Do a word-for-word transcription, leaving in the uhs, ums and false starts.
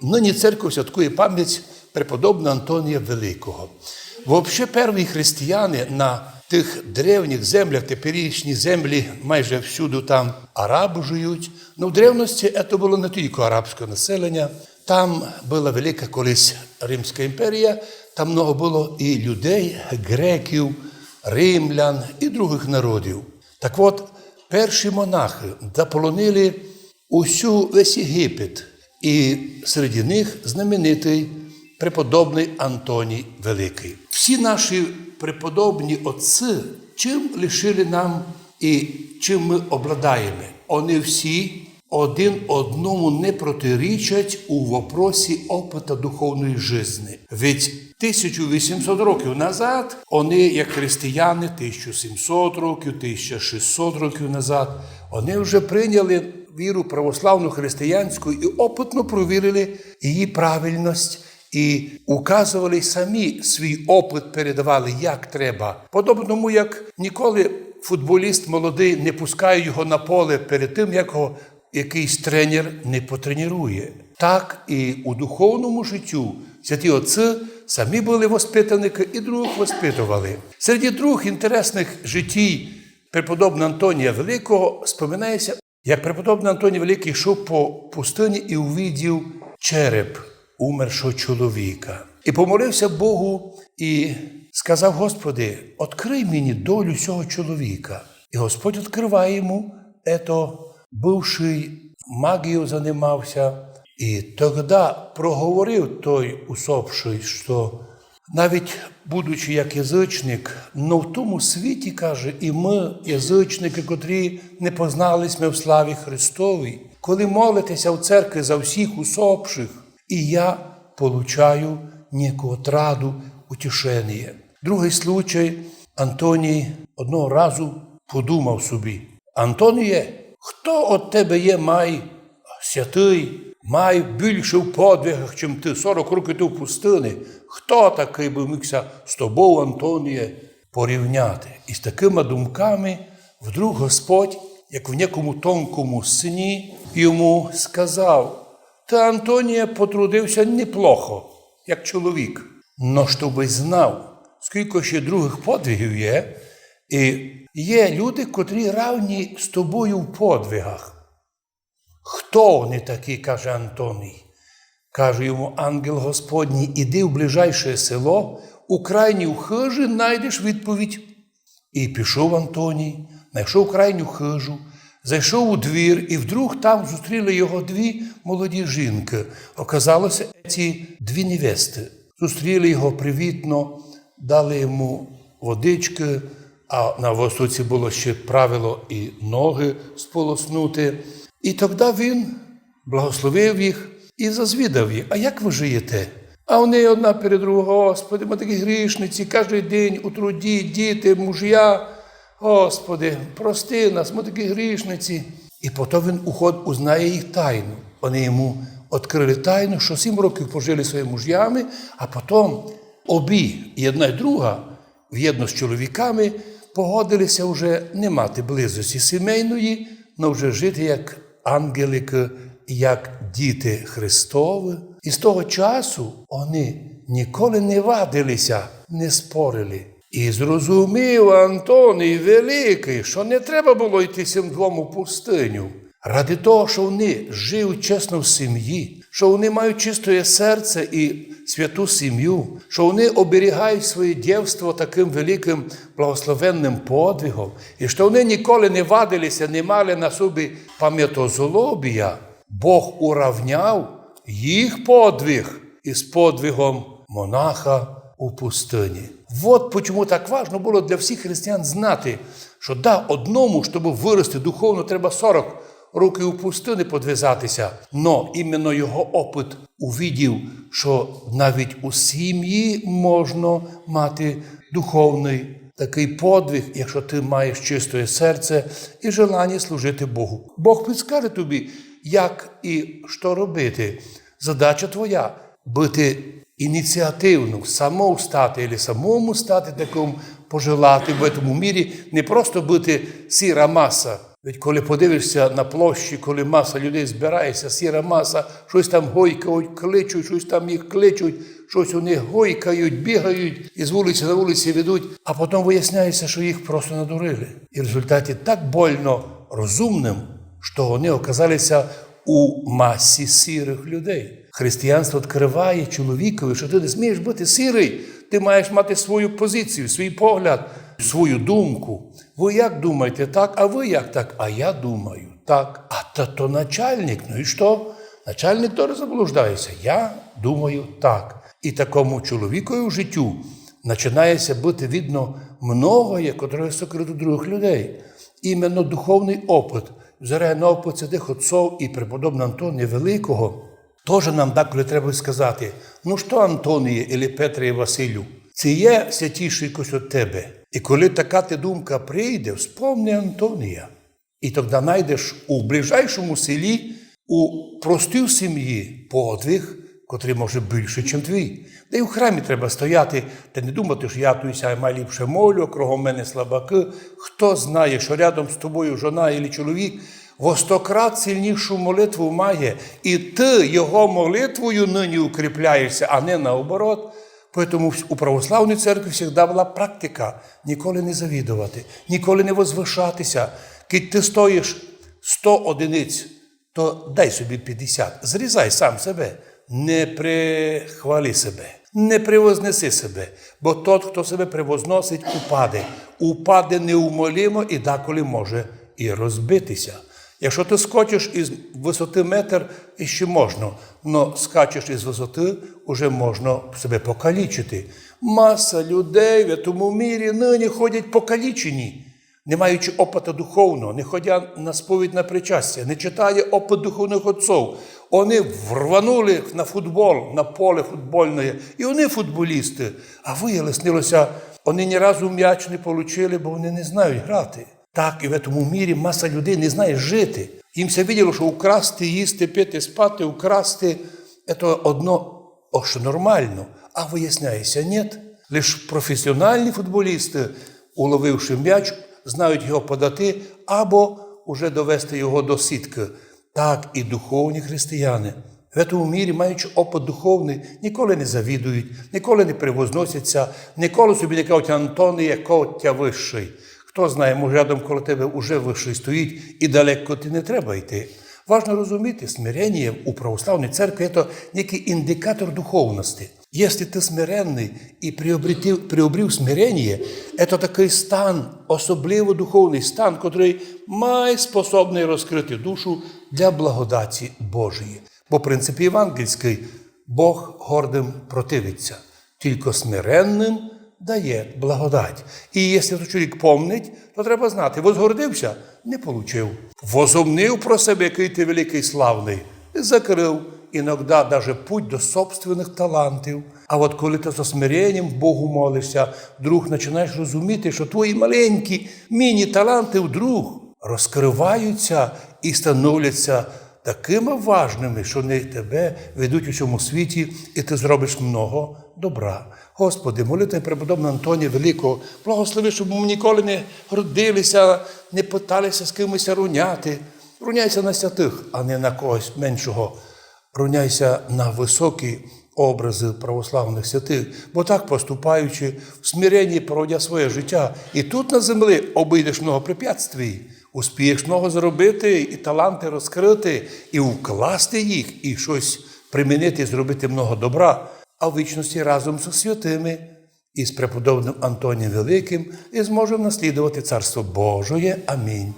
Нині церква святкує память преподобного Антонія Великого. Вообще, перві християни на тых древніх землях, теперішні землі майже всюду там арабы жиють. Но в древности это было не тілько арабське населення. Там была велика колись Римська імперія, там много было і людей, греків, римлян і другых народів. Так от, перші монахы заполонили усю, весь Єгипет, і серед них знаменитый преподобный Антоній Великый. Всі наші преподобні отці чим лишили нам і чим мы обладаєме? Они всі один одному не протирічать у вопросі опыта духовної жизни. Ведь тисячу вісімсот років назад они, як християни, тисячу сімсот років, тисяча шістсот років назад, они вже прийняли віру православну християнську і опытно провірили її правильность і указовали самі свій опыт, передавали, як треба. Подобно тому, як ніколи футболіст молодый не пускає його на поле перед тим, як його якыйсь тренер не потренує. Так і у духовному життю святі отці самі были воспитанникы і другых воспитовали. Серед другых інтересных житій преподобного Антонія Великого споминає ся, як преподобный Антоній Великый йшов по пустыні і увидів череп умершого чоловіка. І помолив ся Богу і сказав: «Господи, открый мені долю сього чоловіка». І Господь открыває йому, ето бывшый магією занимав ся, і тогда проговорив той усопшый, што навіть будучи як язычник, но в тому світі, каже, і мы, язычникы, котрі не познали сьме в славі Христовій, коли молите ся в церкви за всіх усопшых, і я получаю некую отраду, утішеніє. Другый случай. Антоній одного разу подумав собі: «Антоніє, хто од тебе є май святый, май більше в подвигах, чим ты? Сорок років ты в пустыни. Хто такый бы міг ся з тобою, Антоніє, порівняти?» І з такыма думками вдруг Господь, як в некому тонкому сні, йому сказав: «Ты, Антоніє, потрудив ся неплохо, як чоловік. Но щобы знав, скілько ще другых подвигів є, і є люди, котрі равні з тобою в подвигах». «Хто они такі?» — каже Антоній. Каже йому ангел Господній: «Іди в ближайше село, у крайній хыжі найдеш відповідь». І пішов Антоній, найшов крайню хыжу, зайшов у двір, і вдруг там зустріли його дві молоді жінкы. Оказало ся, ці дві невесты. Зустріли його привітно, дали йому водичкы, а на Востоці было ще правило і ноги сполоснути. І тогда він благословив їх і зазвідав їх: «А як вы жиєте?» А они одна перед другою: «Господи, мы такі грішниці, каждый день у труді, діти, мужья. Господи, прости нас, мы такі грішниці». І потом він уход-, узнає їх тайну. Они йому открыли тайну, што сім років пожили своїми мужьями, а потом обі, і одна, і друга, вєдно з чоловіками, погодили ся вже не мати близости сімейної, но вже жити як ангеликы, як діти Христовы. І з того часу они ніколи не вадили ся, не спорили. І зрозумів Антоній Великый, што не треба было йти сим двом у пустыню. Ради того, што они жиють чесно в сімї, што они мають чистоє серце і святу сімю, што они оберігають своє дівство такым великым благословенным подвигом, і што они ніколи не вадили ся, не мали на собі памятозлобія, Бог уравняв їх подвиг із подвигом монаха у пустыні. Вот почему так важно было для всіх християн знати, што да, одному, щоб вырости духовно, треба сорок років у пустыні подвизати ся. Но іменно його опыт увидів, што навіть у сімї можна мати духовный такый подвиг, якщо ты маєш чистоє серце і желаніє служити Богу. Бог підскаже тобі, як і што робити. Задача твоя быти ініціативным, самому стати, або самому стати такым, пожелати в этом мірі, не просто быти сіра маса, Ведь коли подивишся на площі, коли маса людей збирається, сіра маса, щось там гойкають, кличуть, щось там їх кличуть, щось вони гойкають, бігають, із вулиці на вулиці ведуть, а потім виясняється, що їх просто надурили. І в результаті так больно розумним, що вони оказалися у масі сірих людей. Християнство відкриває чоловікові, що ти не змієш бути сірий, ти маєш мати свою позицію, свій погляд, свою думку. Ви як думаєте, так, а ви як так? А я думаю так. А та то начальник. Ну і що? Начальник теж заблуждається. Я думаю так. І такому чоловікові в життю починається бути видно многоє, котре сокрыто у других людей. Іменно духовний опыт. Взирає на опыт святых отцов і преподобного Антонія Великого. Тоже нам деколи треба сказати: «Ну що, Антоніє, или Петре і Василю, ци є святіший якось от тебе?» І коли така ти думка прийде, вспомни Антонія. І тогда найдеш у ближайшому селі, у простій сім'ї подвиг, котрий може більше, чим твій. Та й у храмі треба стояти, та не думати, що я туй ся майліпше молю, кругом мене слабакы. Хто знає, що рядом з тобою жона или чоловік во сто крат сильнішу молитву має, і ти його молитвою нині укріпляєшся, а не наоборот. Поэтому у православній церкві завжди була практика ніколи не завідувати, ніколи не возвышатися. Кідь ти стоїш сто одиниць, то дай собі пятдесят, зрізай сам себе, не прихвали себе, не превознеси себе, бо тот, хто себе превозносить, упаде. Упаде неумолимо і деколи може і розбитися. Якщо ти скочиш із высоты метр, іщи можна, но скачеш із высоты, уже можна себе покалічити. Маса людей в тому мірі нині ходять покалічені, не маючи опыта духовного, не ходя на сповідь, на причастя, не читає опыт духовных отцов. Они врванули на футбол, на поле футбольне, і они футболісты. А выяснилося, они ні разу м'яч не получили, бо они не знають грати. Так і в тому мірі маса людей не знає жити. Їм ся виділо, що украсти, їсти, пити, спати, украсти, це одно, о, що нормално. А выясняється, ні. Лиш професіональні футболісты, уловивши м'яч, знають його подати або уже довести його до сіткы. Так і духовні християни, в тому мірі, маючи опыт духовный, ніколи не завідують, ніколи не превозносяться, ніколи собі не кажуть: «Антоніє, якый тя высшый». Хто знає, може, рядом коло тебе уже высшый стоїть, і далеко ти не треба йти. Важно розуміти, смирення у православній церкві — це некий індикатор духовности. Якщо ти смиренный і приобретив, приобрів смирення, це такий стан, особливо духовный стан, котрий май способный розкрити душу для благодаті Божої. Бо принцип євангельський: «Бог гордым противиться, тілько смиренным дає благодать». І якщо тот чоловік помнить, то треба знати: возгордився — не получив. Возомнив про себе, якый ти великый, славный — закрыв. Иногда даже путь до собственных талантів. А от коли ти зо смиренням Богу молишся, вдруг починаєш розуміти, що твої маленькі міні-таланти вдруг розкриваються і становляться такыми важными, що они тебе ведуть у сьому світі, і ти зробиш много добра. Господи, молитва преподобного Антонія Великого: благослови, щоб мы ніколи не гордилися, не пыталися з кимось рівняти. Рівняйся на святых, а не на когось меншого. Рівняйся на высокі образы православных святых, бо так поступаючи, в смиренні проводя своє життя, і тут на землі обыйдеш много препятствій, успієш много зробити, і таланты розкрити, і вкласти їх, і щось примінити, зробити много добра, а в вічности разом зо святыми, із преподобным Антонієм Великым, і зможем наслідовати Царство Божоє. Амінь.